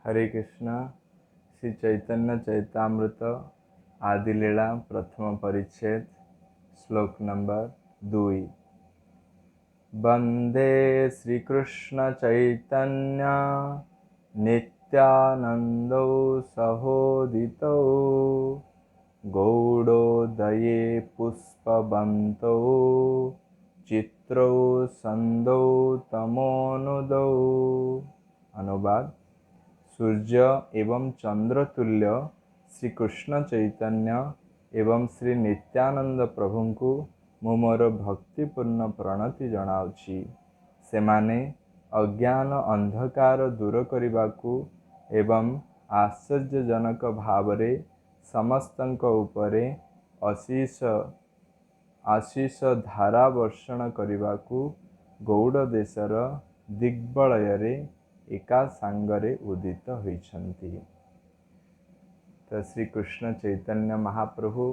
ହରେ କୃଷ୍ଣ। ଶ୍ରୀ ଚୈତନ୍ୟ ଚୈତାମୃତ ଆଦିଲୀଳା, ପ୍ରଥମ ପରିଚ୍ଛେଦ, ଶ୍ଲୋକ ନମ୍ବର 2। ବନ୍ଦେ ଶ୍ରୀକୃଷ୍ଣ ଚୈତନ୍ୟ ନିତ୍ୟାନନ୍ଦୌ ସହୋଦିତୌ ଗୌଡ଼ୋଦୟେ ପୁଷ୍ପବନ୍ତୌ ଚିତ୍ରୌ ସନ୍ଦୌ ତମୋନୁଦୌ। ଅନୁବାଦ: ସୂର୍ଯ୍ୟ ଏବଂ ଚନ୍ଦ୍ର ତୁଲ୍ୟ ଶ୍ରୀକୃଷ୍ଣ ଚୈତନ୍ୟ ଏବଂ ଶ୍ରୀ ନିତ୍ୟାନନ୍ଦ ପ୍ରଭୁଙ୍କୁ ମୁଁ ମୋର ଭକ୍ତିପୂର୍ଣ୍ଣ ପ୍ରଣତି ଜଣାଉଛି। ସେମାନେ ଅଜ୍ଞାନ ଅନ୍ଧକାର ଦୂର କରିବାକୁ ଏବଂ ଆଶ୍ଚର୍ଯ୍ୟଜନକ ଭାବରେ ସମସ୍ତଙ୍କ ଉପରେ ଆଶିଷ ଧାରା ବର୍ଷଣ କରିବାକୁ ଗୌଡ଼ ଦେଶର ଦିଗ୍ବଳୟରେ ଏକା ସାଙ୍ଗରେ ଉଦିତ ହୋଇଛନ୍ତି। ତ ଶ୍ରୀକୃଷ୍ଣ ଚୈତନ୍ୟ ମହାପ୍ରଭୁ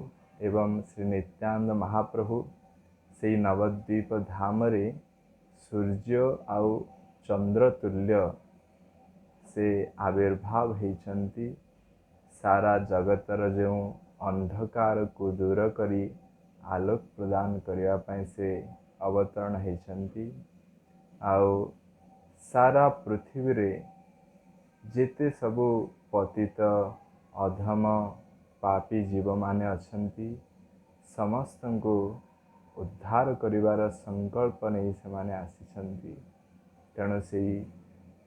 ଏବଂ ଶ୍ରୀ ନିତ୍ୟାନନ୍ଦ ମହାପ୍ରଭୁ ସେଇ ନବଦ୍ୱୀପ ଧାମରେ ସୂର୍ଯ୍ୟ ଆଉ ଚନ୍ଦ୍ର ତୁଲ୍ୟ ସେ ଆବିର୍ଭାବ ହେଇଛନ୍ତି। ସାରା ଜଗତର ଯେଉଁ ଅନ୍ଧକାରକୁ ଦୂର କରି ଆଲୋକ ପ୍ରଦାନ କରିବା ପାଇଁ ସେ ଅବତରଣ ହେଇଛନ୍ତି। ଆଉ ସାରା ପୃଥିବୀରେ ଯେତେ ସବୁ ପତିତ, ଅଧମ, ପାପୀ ଜୀବମାନେ ଅଛନ୍ତି, ସମସ୍ତଙ୍କୁ ଉଦ୍ଧାର କରିବାର ସଂକଳ୍ପ ନେଇ ସେମାନେ ଆସିଛନ୍ତି। ତେଣୁ ସେଇ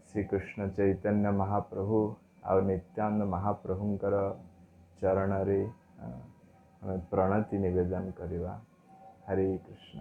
ଶ୍ରୀକୃଷ୍ଣ ଚୈତନ୍ୟ ମହାପ୍ରଭୁ ଆଉ ନିତ୍ୟାନନ୍ଦ ମହାପ୍ରଭୁଙ୍କର ଚରଣରେ ଆମେ ପ୍ରଣତି ନିବେଦନ କରିବା। ହରେ କୃଷ୍ଣ।